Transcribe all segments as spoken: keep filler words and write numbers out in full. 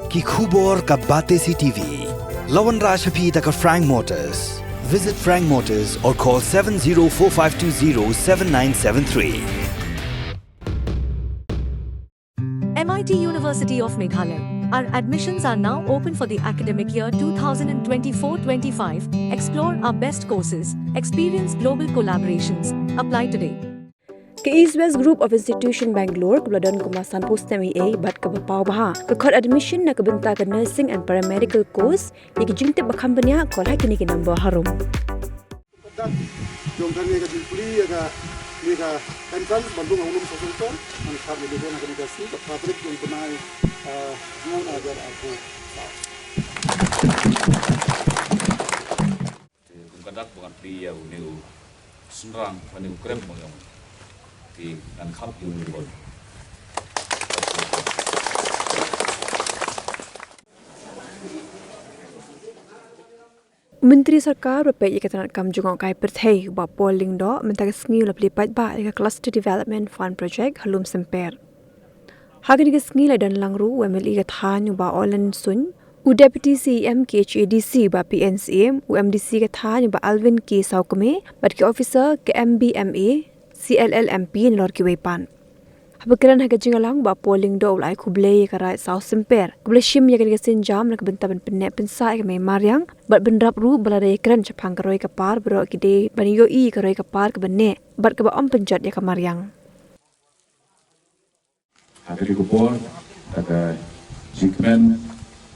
Ki khubor ka Batesi T V. La wanrah sha phi da ka Frank Motors. Visit Frank Motors or call seven zero four five two zero seven nine seven three. M I T University of Meghalaya. Our admissions are now open for the academic year two thousand twenty-four twenty-five. Explore our best courses, experience global collaborations. Apply today. Ka East West Group of Institution Bangalore kaba la don kumba sanphew snem eiei bad kaba paw bha ka khot admission na ka bynta ka nursing and paramedical course. Ïa ki jingtip ba kham bniah, call ha kine ki number harum. Jong kane ka jingpule ïa kane ka entrance ban rung ha u lum sasong ter, ngan khap ïa u dei na kane ka sngi ka Patrick jong u bnai, ah, hynñiew na hajar arphew. Te kum ka dak ba ngan plie ïa une u synrang bad une u krem ba ngan, te ngan khap ïa une u bol. Myntri Sorkar ba peit ïa ka tnat kam jngohkai pyrthei, Bah Paul Lyngdoh, mynta ka sngi u la plie paidbah ïa ka Cluster Development Fund Project ha Lumsymper. Ha kane ka sngi la don lang ruh u M L A ka thaiñ u Bah Orland Suin, u Deputy C E M K H A D C Bah P N Syiem, u M D C ka thaiñ u Bah Alvin K Sawkmie, bad ki officer ka M B M A, C L L M P nalor kiwei pat. Haba kren ha ka jingïalang, Bah Paul Lyngdoh u la ai khublei ïa ka raid Sawsymper kaba la shim ïa kane ka sienjam na ka bynta ban pynneh pynsah ïa ka mei mariang, bad bynrap ruh ba lada ïakren shaphang ka roi ka par, baroh ki dei ban ïohi ïa ka roi ka par kaba neh bad kaba ym pynjot ïa ka mariang. Ha kane ka por, da ka jingkmen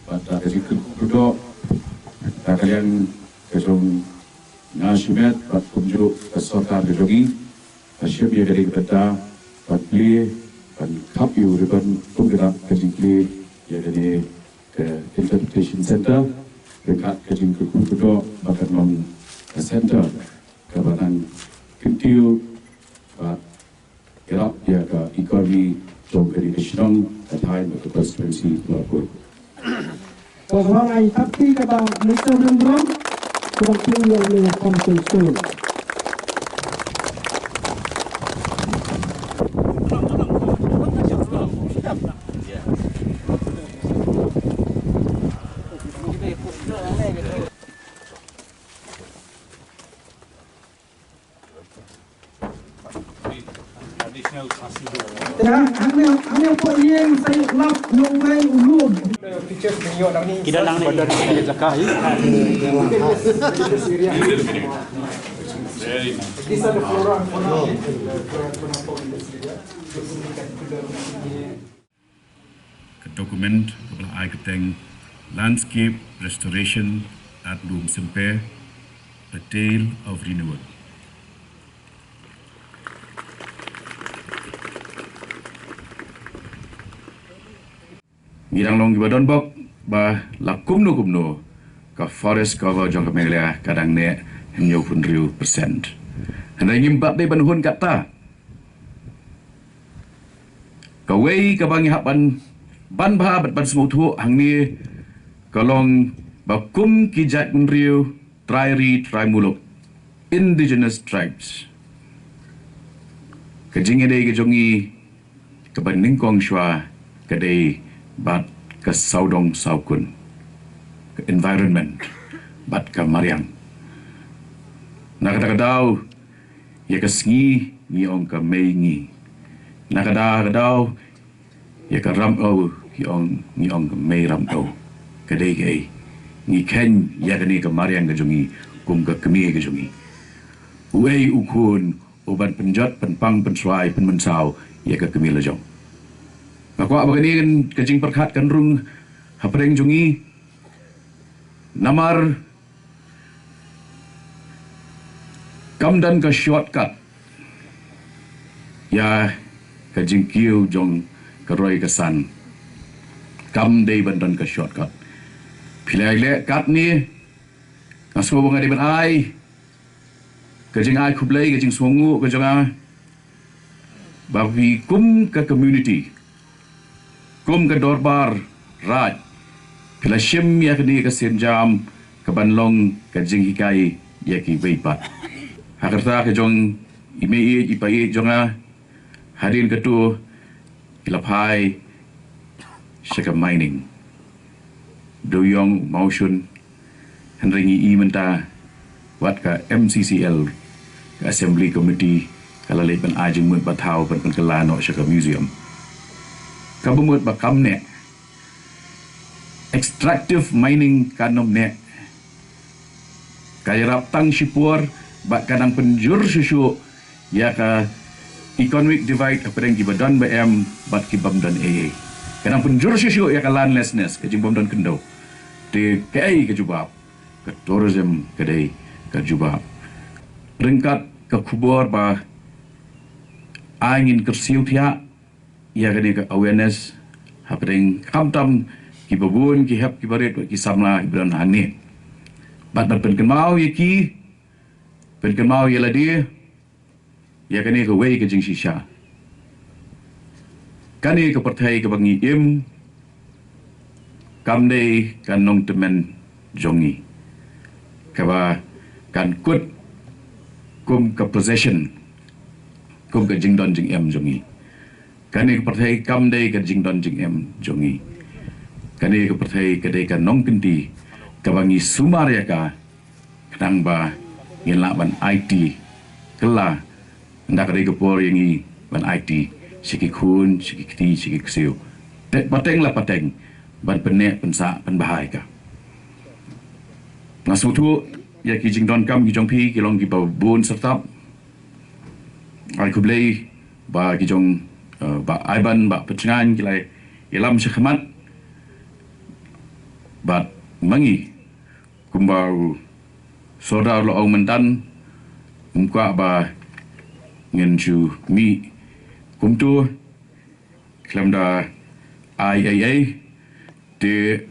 bad da ka jingkyrkhu kyrdoh, da ka liang ka jong nga shimet bad kumjuh ka sorkar ka jong ngi, ka shim ïa kane ka bynta ban plie, ban khap ïa u ribbon kum ka dak ka jingplie ïa kane ka Interpretation Center, ryngkat ka jingkyrkhu kyrdoh ba kan long ka center kaba nang kyntiew bad ïarap ïa ka economy jong kane ka shnong, ka thaiñ bad ka constituency kaba kut. Ka ba ngai thapti kaba Mister Lyngdoh, kaba pynlong ïa ka Council School. Ki don lang ni. Very nice. These are the flora and fauna of the, uh, Kurang Kurang in this area. Ka document kaba la ai kyrteng Landscape Restoration at Lumsymper, A Tale of Renewal. Ngi dang long kiba don bok ba la kumno kumno ka forest cover jong ka Meghalaya ka dang neh hynñiewphew hynriew percent. Hynrei ngim pat dei ban hun katta. Kawei kaba ngi hap ban, ban bha bad ban sngewthuh hangne ka long ba kum ki jaitbynriew trai ri trai muluk, indigenous tribes, ka jingïadei ka jong ngi kaba nyngkong shuwa ka dei bad ka sawdong sawkun, ka environment bad ka mariang. Na kata ka daw, ïa ka sngi ngi ong ka mei ngi. Na ka da ka daw, ïa ka ram o ngi ong, ngi ong ka mei ram o. Ka dei kaei? Ngi kheiñ ïa kane ka mariang ka jong ngi kum ka kmie ka jong ngi. Uei u khun u ban pynjot, pynpang, pynswai, pynmynsaw ïa ka kmie lajong? Nga kwah ba kane ka jingpyrkhat kan rung hapdeng jong ngi. Namar kam don ka shortcut ïa ka jingkiew jong ka roi ka san. Kam dei ban don ka shortcut. Phi la leh katne, nga sngew ba nga dei ban ai ka jingai khublei, ka jingsngewnguh ka jong nga ba phi kum ka community, kum ka dorbar raid, phi la shim ïa kane ka sienjam ka ban long ka jinghikai ïa kiwei pat. Ha ka rta ka jong i mei ïeit i pa ïeit jong nga, hadien kato ki la phai sha ka mining. Dewïong Mawshun, hynrei ngi i mynta wat ka M C C L, ka Assembly Committee ka la leit ban ai jingmut ba thaw ban pynkylla noh sha ka museum. Ka ba mut ba kam neh, extractive mining kan ym neh. Ka ïarap tang shipor bad ka nang pynjur shuh shuh ïa ka economic divide hapdeng kiba don ba em bad ki bym don ei ei. Ka nang pynjur shuh shuh ïa ka landlessness, ka jingbym don khyndew. Te kaei ka jubab? Ka tourism ka dei ka jubab. Ryngkat ka khubor ba ai ngin kyrsiew thiah ïa kane ka awareness hapdeng khamtam kiba bun ki hep kiba rit ki samla kiba don hangne. Bad ban pynkynmaw ïa ki, pynkynmaw ïa lade ïa kane kawei ka jingshisha. Kane ka pyrthei kaba ngi im kam dei ka nongtymmen jong ngi kaba kan kut kum ka possession, kum ka jingdon jingem jong ngi. Kane ka pyrthei kam dei ka jingdon jingem jong ngi. Kane ka pyrthei ka dei ka nongkynti kaba ngi sumar ïa ka khnang ba ngin lah ban aiti kylla, ynda ka dei ka por ïa ngi ban aiti sha ki khun, sha ki kti, sha ki ksiew. Te pateng la pateng ban pynneh pynsah pynbha ïa ka. Nga sngewthuh ïa ki jingdonkam ki jong phi ki long kiba bun syrtap. Ai khublei ba ki jong, eh, Bah Aiban, Bah Pynshngaiñ ki la ïalam shakhmat. Bad ma ngi kumba u Sordar la ong mynta, ym kwah ba ngin shu mih kumto khlem da ai ei ei. Te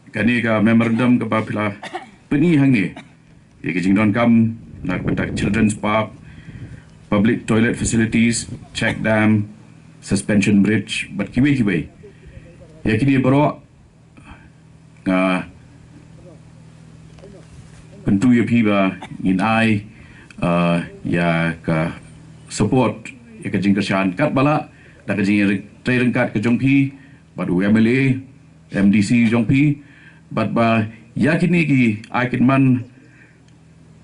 kane ka memorandum kaba phi la pyni hangne, ïa ki jingdonkam na ka bynta Children's Park, public toilet facilities, check dam, suspension bridge bad kiwei kiwei. Ïa kine baroh nga kyntu ïa phi ba ngin ai, uh, ïa ka support, ïa ka jingkyrshan katba lah da ka jingtrei ryngkat ka jong phi bad u M L A, M D C jong phi, bad ba ïa kine ki ai kynman,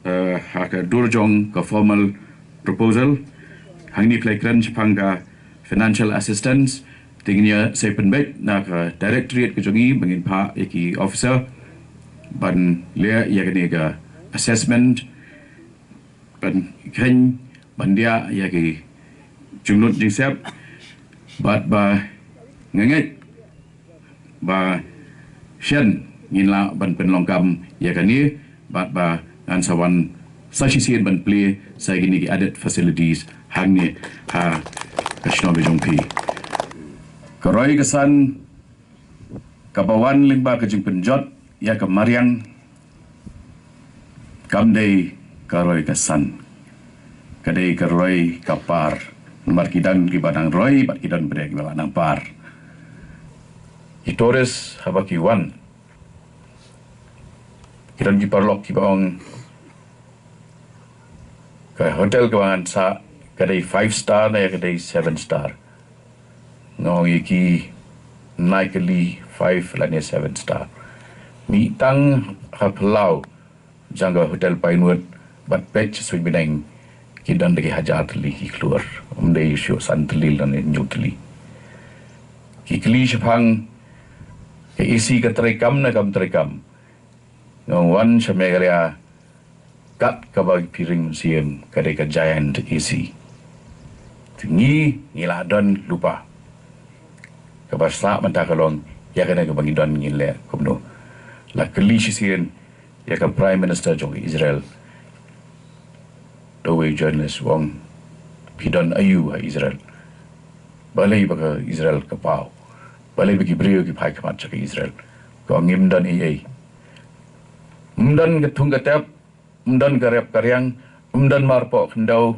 eh, ha ka dur jong ka formal proposal. Hangne phi la kren shaphang ka financial assistance, te ngin ïa sa pynbeit na ka directorate ka jong ngi ba ngin phah ïa ki officer ban leh ïa kane ka assessment, ban kheiñ, ban diah ïa ki jinglut jingsep, bad ba nga ngeit ba shen ngin lah ban pynlong kam ïa kane, bad ba ngan sa wan sa shisien ban plie sa ïa kine ki added facilities hangne ha ka shnong jong phi. Ka roi ka san kaba wan lyngba ka jingpynjot ïa ka mariang kam dei ka roi ka san, ka dei ka roi ka par. Namar ki don kiba nang roi bad ki don bad kiba nang par. Ki tourist haba ki wan, ki don ki paralok kiba ong ka hotel kaba ngan sah ka dei five star ne ka dei seven star. Nga ong ïa ki, nai kylli five lane seven star. Mih tang ha phyllaw jong ka Hotel Pinewood bad peit suiñ bneng, ki don da ki hajar tylli ki khlur, ym dei shuh san tylli lane hynñiew tylli. Ki kylli shaphang ka A C ka trei kam ne kam trei kam. Nga ong wan sha Meghalaya, kat kaba phi ring mynsiem ka dei ka Giant A C. Te ngi, ngi la don lypa. Kaba sah mynta ka long ïa kane kaba ngi don ngin leh kumno. La kylli shisien ïa ka Prime Minister jong Israel, da uwei u journalist u ong, phi don aïu ha Israel? Balei ba ka Israel ka paw? Balei ba ki briew ki phai khmat sha ka Israel? Ka ong, ngim don ei ei. Ym don ka thung ka tep, ym don ka rep ka riang, ym don marpoh khyndew.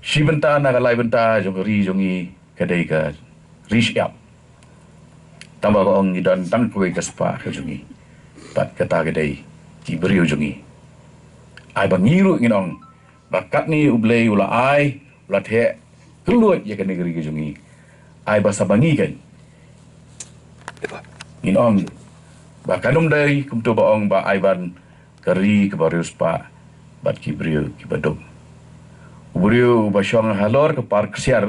Shi bynta na ka lai bynta jong ka ri jong ngi ka dei ka ri shyiap. Tangba ka ong, ngi don tang kawei ka spah ka jong ngi, bad kata ka dei ki briew jong ngi. Ai ba ngi ruh ngin ong ba katne U Blei u la ai, u la theh kylluid ïa kane ka ri ka jong ngi. Ai ba sa ba ngi kan, ngin ong, Ba kan ym dei kumto ba ong ba ai ban ka ri kaba riewspah bad ki briew kiba duk. U briew uba shong halor ka par ksiar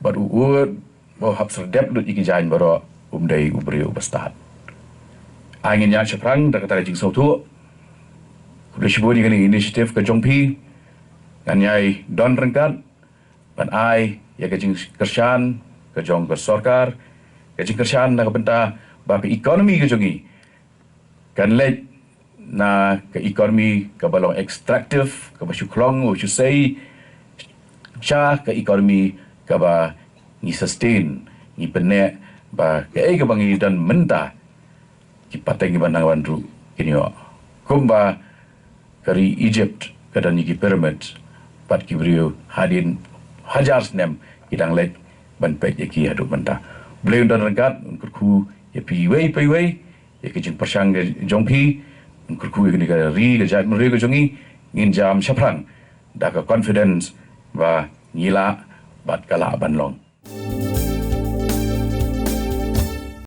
bad u ud ba u hap serdep lut ïa ki jaiñ baroh um dei u briew uba stad. Ai ngin ïaid shaphrang da kata ka jingsngewthuh. Khublei shibun ïa kane ka initiative ka jong phi. Ngan ïai don ryngkat ban ai ïa ka jingkyrshan ka jong ka sorkar, ka jingkyrshan na ka bynta ba ka economy ka jong ngi kan leit na ka economy kaba long extractive, kaba shu khlong u shu sei, sha ka economy kaba ngi sustain, ngi pynneh ba kaei kaba ngi don mynta, ki pateng kiba nang wan ruh kin ïoh. Kumba ka ri Egypt ka don ïa ki pyramid bad ki briew hadien hajar snem ki dang leit ban peit ïa ki haduh mynta. Blei un don ryngkat, un kyrkhu ïa phi iwei pa iwei ïa ka jingpyrshang ka jong phi, un kyrkhu ïa kane ka ri ka jaitbynriew ka jong ngi. Ngin jam shaphrang da ka confidence ba ngi lah bad ka lah ban long.